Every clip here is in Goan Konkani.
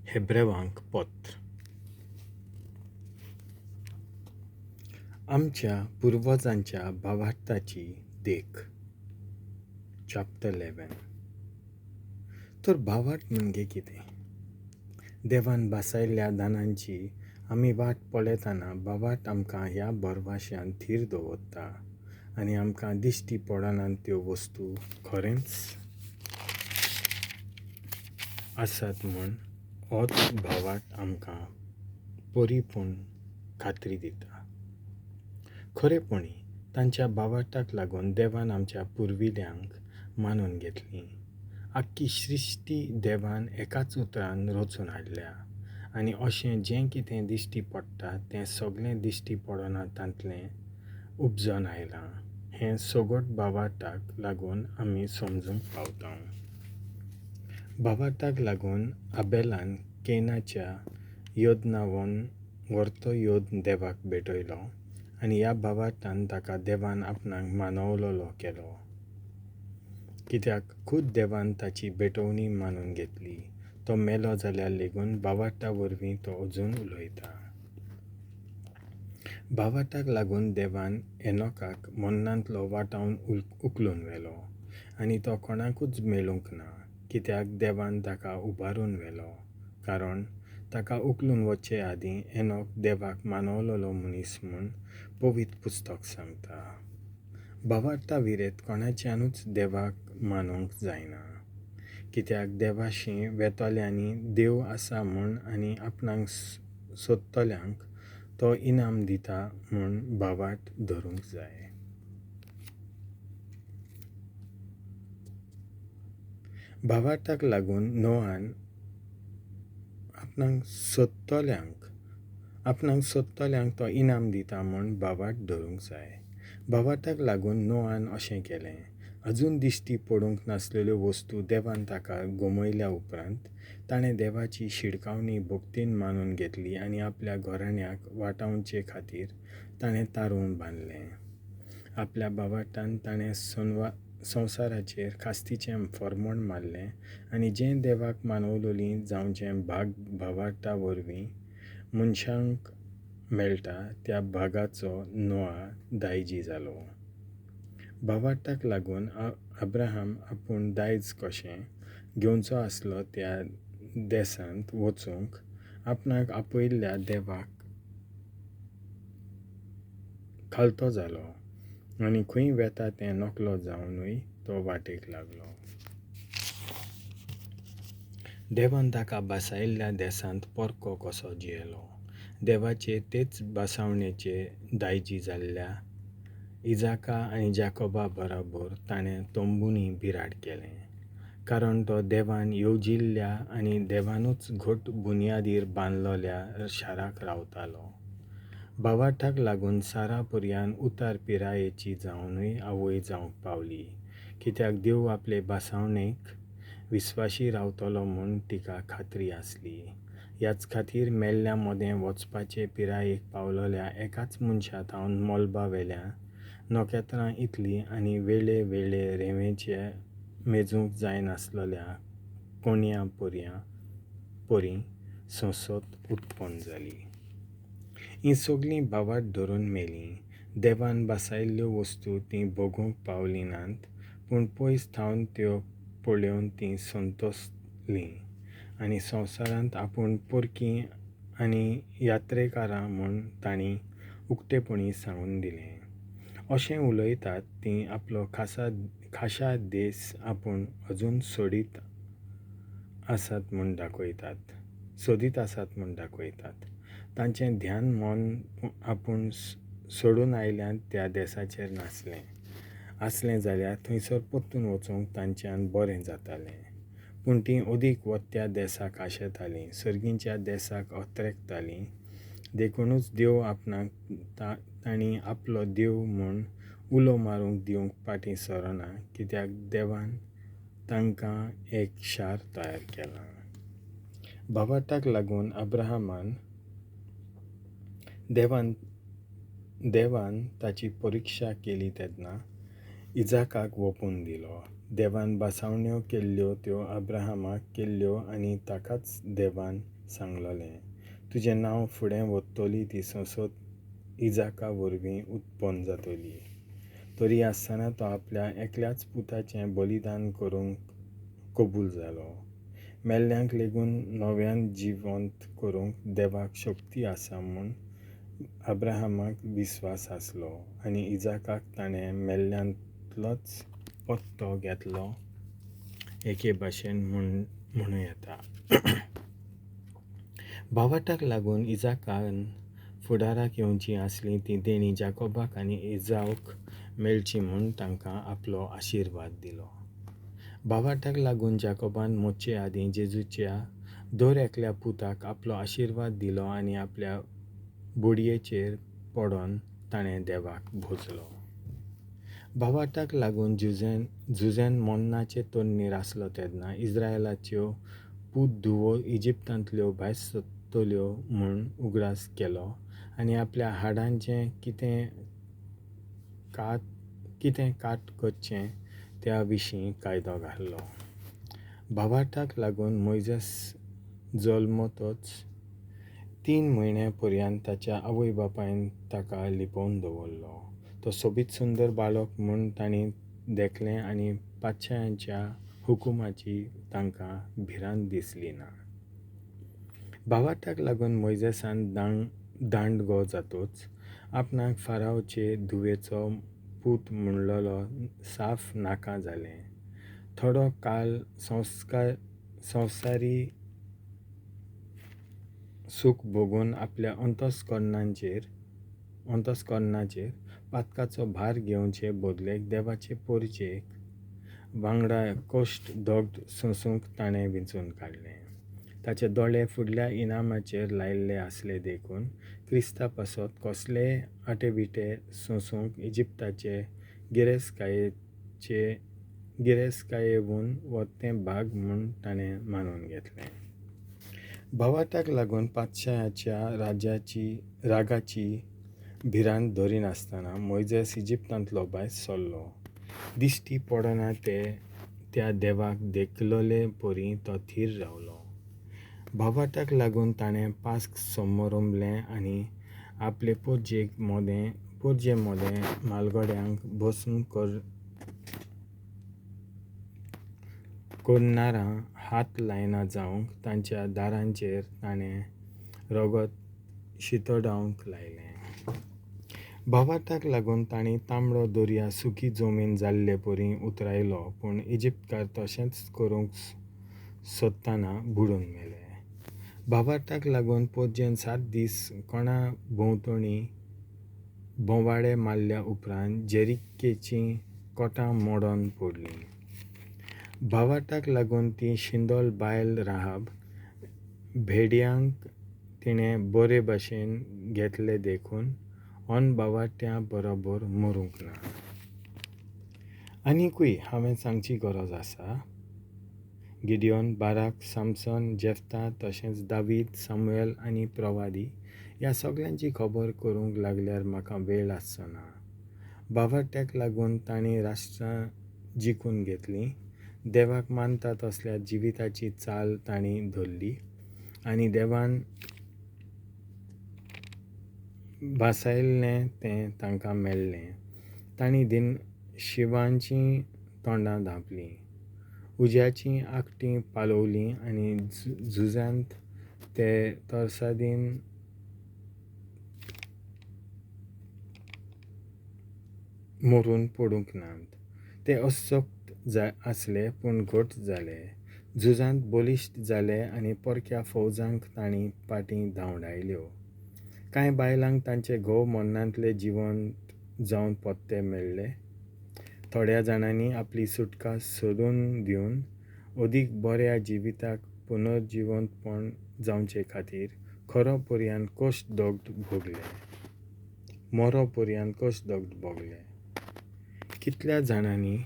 हेब्रेवांक पत्र. आमच्या पुर्वजांच्या भावार्थाची देख. चॅप्टर 11. तर भावार्थ म्हणजे कितें? देवान भासायल्ल्या दानांची आमी वाट पळयतना भावार्थ आमकां ह्या भरवाश्यान थीर दवरता आनी आमकां दिश्टी पडनात त्यो वस्तू खरेंच आसात म्हूण होच भावार्थ आमकां परिपूर्ण खात्री दिता. खरेपणी तांच्या भावार्थाक लागून देवान आमच्या पुर्विल्ल्यांक मानून घेतली. आख्खी सृश्टी देवान एकाच उतरान रचून हाडल्या आनी अशें जें कितें दिश्टी पडटा तें सगळें दिश्टी पडना तांतलें उपजन आयलां हें सगट भावार्थाक लागून आमी समजूंक पावता. भावार्थाक लागून आबेलान केनाच्या योदनावन व्हरतो योद देवाक भेटयलो आनी ह्या भावार्थान ताका देवान आपणाक मानवलोलो केलो, कित्याक खूद देवान ताची भेटवणी मानून घेतली. तो मेलो जाल्यार लेगून भावार्था वरवीं तो अजून उलयता. भावार्थाक लागून देवान एनोकाक मरणांतलो वाटावन उखलून व्हेलो आनी तो कोणाकूच मेळूंक ना, कित्याक देवान ताका उबारून व्हेलो. कारण ताका उखलून वचचे आदीं एनोक देवाक मानवलोलो मनीस म्हूण पवित्र पुस्तक सांगता. भावार्था विरेत कोणाच्यानूच देवाक मानूंक जायना, कित्याक देवाशी वेतल्यांनी देव आसा म्हूण आनी आपणाक सोदतल्यांक तो इनाम दिता म्हूण भावार्थ धरूंक जाय. भावार्थाक लागून नोआन आपणाक सोदतल्यांक तो इनाम दिता म्हूण भावार्थ धरूंक जाय. भावार्थाक लागून नोआन अशें केलें. अजून दिश्टी पडूंक नासलेल्यो वस्तू देवान ताका गमयल्या उपरांत ताणें देवाची शिडकावणी भक्तीन मानून घेतली आनी आपल्या घराण्याक वाटावचे खातीर ताणें तारूं बांदलें. आपल्या भावार्थान ताणें संवसाराचेर खास्तीचें फॉर्मोण मारलें आनी जें देवाक मानवलोलीं जावचें भाग भावार्था वरवीं मनशांक मेळटा त्या भागाचो नोआ दायजी जालो. भावार्थाक लागून अब्राहम आपूण दायज कशें घेवचो आसलो त्या देसांत वचूंक आपणाक आपयल्ल्या देवाक खालतो जालो आनी खंय वेता तें नकलो जावनूय तो वाटेक लागलो. देवान ताका भासायल्ल्या देसांत परको कसो जियेलो. देवाचे तेच भासावणेचे दायजी जाल्ल्या इजाका आनी जाकोबा बराबर ताणें तंबुनी बिराड केलें, कारण तो देवान येवजिल्ल्या आनी देवानूच घट बुन्यादीर बांदलोल्या शाराक रावतालो. भावार्थाक लागून सारा पर्यान उतार पिरायेची जावनूय आवय जावंक पावली, कित्याक देव आपले भासावणेक विस्वाशी रावतलो म्हूण तिका खात्री आसली. ह्याच खातीर मेल्ल्या मदें वचपाचे पिरायेक पावलोल्या एकाच मनशा थावन मलबा वेल्या नखेत्रां इतली आनी वेळे वेळे रेंवेचे मेजूंक जायनासलोल्या कोणया परी संसद उत्पन्न जाली. हीं सगळीं भावार्थ धरून मेलीं. देवान भासायल्ल्यो वस्तू तीं भोगूंक पावलीं नात, पूण पयस थावन त्यो पळोवन तीं संतोसलीं आनी संवसारांत आपूण परकी आनी यात्रेकारां म्हूण तांणी उक्तेपणी सांगून दिलें. अशें उलयतात तीं आपलो खाशा देस आपूण अजून सोदीत आसात म्हूण दाखयतात. तांचें ध्यान मन आपूण सोडून आयल्यात त्या देसाचेर नासलें. आसलें जाल्यार थंयसर परतून वचूंक तांच्यान बरें जातालें. पूण तीं अदीक वत्या देसाक आशेतालीं, सर्गींच्या देसाक अत्रेकतालीं. देखुनूच देव आपणाक तांणी आपलो देव म्हूण उलो मारूंक दिवंक फाटीं सरना, कित्याक देवान तांकां एक शार तयार केलां. भावार्थाक लागून अब्राहमान देवान ताची परिक्षा केली तेन्ना इजाकाक वोंपून दिलो. देवान भासावण्यो केल्ल्यो त्यो अब्राहामाक केल्ल्यो आनी ताकाच देवान सांगललें, तुजें नांव फुडें वत्तली ती संसद इजाका वरवीं उत्पन्न जातली. तरी आसतना तो आपल्या एकल्याच पुताचें बलिदान करूंक कबूल जालो. मेल्ल्यांक लेगून नव्यान जिवंत करूंक देवाक शक्ती आसा म्हूण अब्राहामाक विस्वास आसलो आनी इजाकाक ताणें मेल्ल्यांतलोच पत्तो घेतलो एके भाशेन म्हणूं येता. भावार्थाक लागून इजाकान फुडाराक येवचीं आसलीं तीं देणीं जाकोबाक आनी इजावक मेळचीं म्हूण तांकां आपलो आशिर्वाद दिलो. भावार्थाक लागून जाकोबान मोचे आदीं जेजूच्या दर एकल्या पुताक आपलो आशिर्वाद दिलो आनी आपल्या बोडयेचेर पडोन ताणें देवाक भोजलो. भावार्थाक लागून जुझेन मोन्नाचे तन्नीर आसलो तेन्ना इस्रायलाच्यो पूत धुवो इजिप्तांतल्यो भायर सरतल्यो म्हूण उगडास केलो आनी आपल्या हाडांचें कितें काट करचें त्या विशीं कायदो घाल्लो. भावार्थाक लागून मोयजेस जल्मतच 3 म्हयन्या पर्यंत ताच्या आवय बापायन ताका लिपोवन दवरलो. तो सोबीत सुंदर बाळक म्हूण तांणी देखलें आनी पातशायांच्या हुकुमाची तांकां भिरांत दिसली ना. भावार्थाक लागून मोयजेसान दांडगो जातोच आपणाक फारावचे धुवेचो पूत म्हणलेलो साफ नाका जालें. थोडो काल संवसारी सूख भोगून आपल्या अंतस्करणाचेर पातकाचो भार घेवचे बदलेक देवाचे पोरचेक वांगडा कश्ट दग्ध सोंसूंक ताणें विंचून काडलें. ताचे दोळे फुडल्या इनामाचेर लायिल्ले आसले देखून क्रिस्ता पासत कसलेय आटेविटे सोंसूंक इजिप्ताचे गिरेस्तकायेवून वतें भाग म्हूण ताणें मानून घेतलें. भावार्थाक लागून पातशायाच्या रागाची भिरांत धरिनासतना मोयजेस इजिप्तांतलो भायर सरलो. दिश्टी पडना त्या देवाक देखलेले परी तो थीर रावलो. भावार्थाक लागून ताणें पास्क समारंभलें आनी आपले पोरजे मोदें म्हालगड्यांक भस्म करणारां हात लायना जावंक तांच्या दारांचेर ताणें रगत शितोडावंक लायलें. भावार्थाक लागून तांणी तांबडो दर्या सुकी जमीन जाल्ले परी उतरायलो, पूण इजिप्तकार तशेंच करूंक सोदतना बुडून मेले. भावार्थाक लागून पोरजेन 7 दीस कोणा भोंवतणी भोंवाडे मारल्या उपरांत जेरिकेचीं कोटां मोडून पडलीं. भावार्थाक लागून ती शिंदोल बायल राहाब भेड्यांक तिणें बरे भाशेन घेतले देखून अनभावार्थ्यां बरोबर मरूंक ना. आनिकूय हांवें सांगची गरज आसा, गिडियोन, बाराक, सामसन, जेफ्ता, तशेंच दावीद, सामुएल आनी प्रवादी ह्या सगळ्यांची खबर करूंक लागल्यार म्हाका वेळ आसचो ना. भावार्थ्याक लागून तांणी राष्ट्रां जिखून घेतलीं, देवाक मानता तसल्या जिविताची चाल तांणी धरली आनी देवान भासायल्लें तें तांकां मेळ्ळें. तांणी शिवांचीं तोंडां धांपलीं, उज्याचीं आकटीं पालवलीं आनी झुजांत ते तरसादीन मरून पडूंक नात. ते अशक्त आसले पूण घट जाले, झुजांत बलिश्ट जाले आनी परक्या फौजांक तांणी फाटीं धांवडायल्यो. कांय बायलांक तांचे घोव मरणांतले जिवंत जावन पत्ते मेळ्ळे. थोड्या जाणांनी आपली सुटका सोडून दिवन अदीक बऱ्या जिविताक पुनर्जिवंतपण जावचे खातीर खरो पर्यान कश्ट दग्ध भोगले, मरो पर्यान कश्ट दग्ध भोगले. कितल्या जाणांनी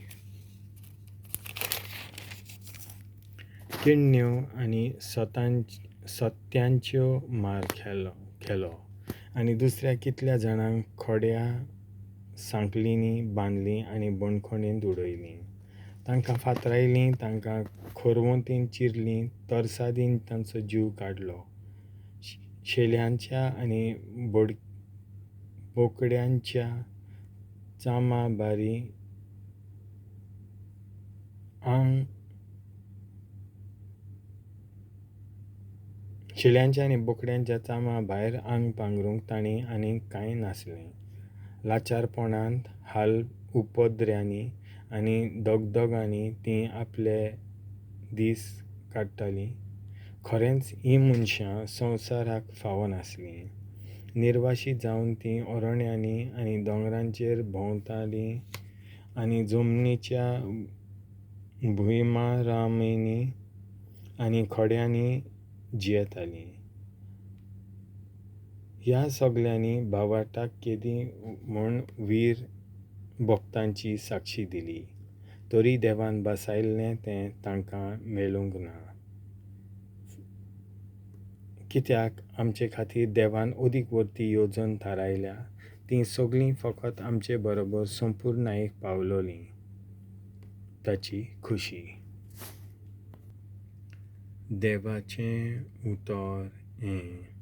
किण्ण्यो आनी सत्यांच्यो मार खेलो आनी दुसऱ्या कितल्या जाणांक खोड्या सांकळींनी बांदलीं आनी बंदखणींत उडयलीं. तांकां फातरायलीं, तांकां खरवतीन चिरलीं, तरसादीन तांचो जीव काडलो. शेल्यांच्या आनी बोकड्यांच्या चामा बारी आंग शेल्यांच्या आनी बोकड्यांच्या चामा भायर आंग पांगरूंक तांणी आनीक कांय नासलें. लाचारपणांत, हाल उपद्र्यांनी आनी दगदगांनी तीं आपले दीस काडटालीं. खरेंच हीं मनशां संवसाराक फावनासलीं. निर्वाशीत जावन तीं अरण्यांनी आनी दोंगरांचेर भोंवतालीं आनी जमनीच्या भुंयमारांनी आनी खड्यांनी जियेतालीं. ह्या सगल्यांनी भावार्थाक केदी म्हूण वीर भक्तांची साक्षी दिली, तरी देवान भासायल्लें तें तांकां मेळूंक ना. कित्याक आमचे खातीर देवान अदीक वर्ती येवजण थारायल्या, तीं सगळीं फकत आमचे बरोबर संपुर्णायेक पावलोलीं. ताची खुशी. देवाचें उतर हें.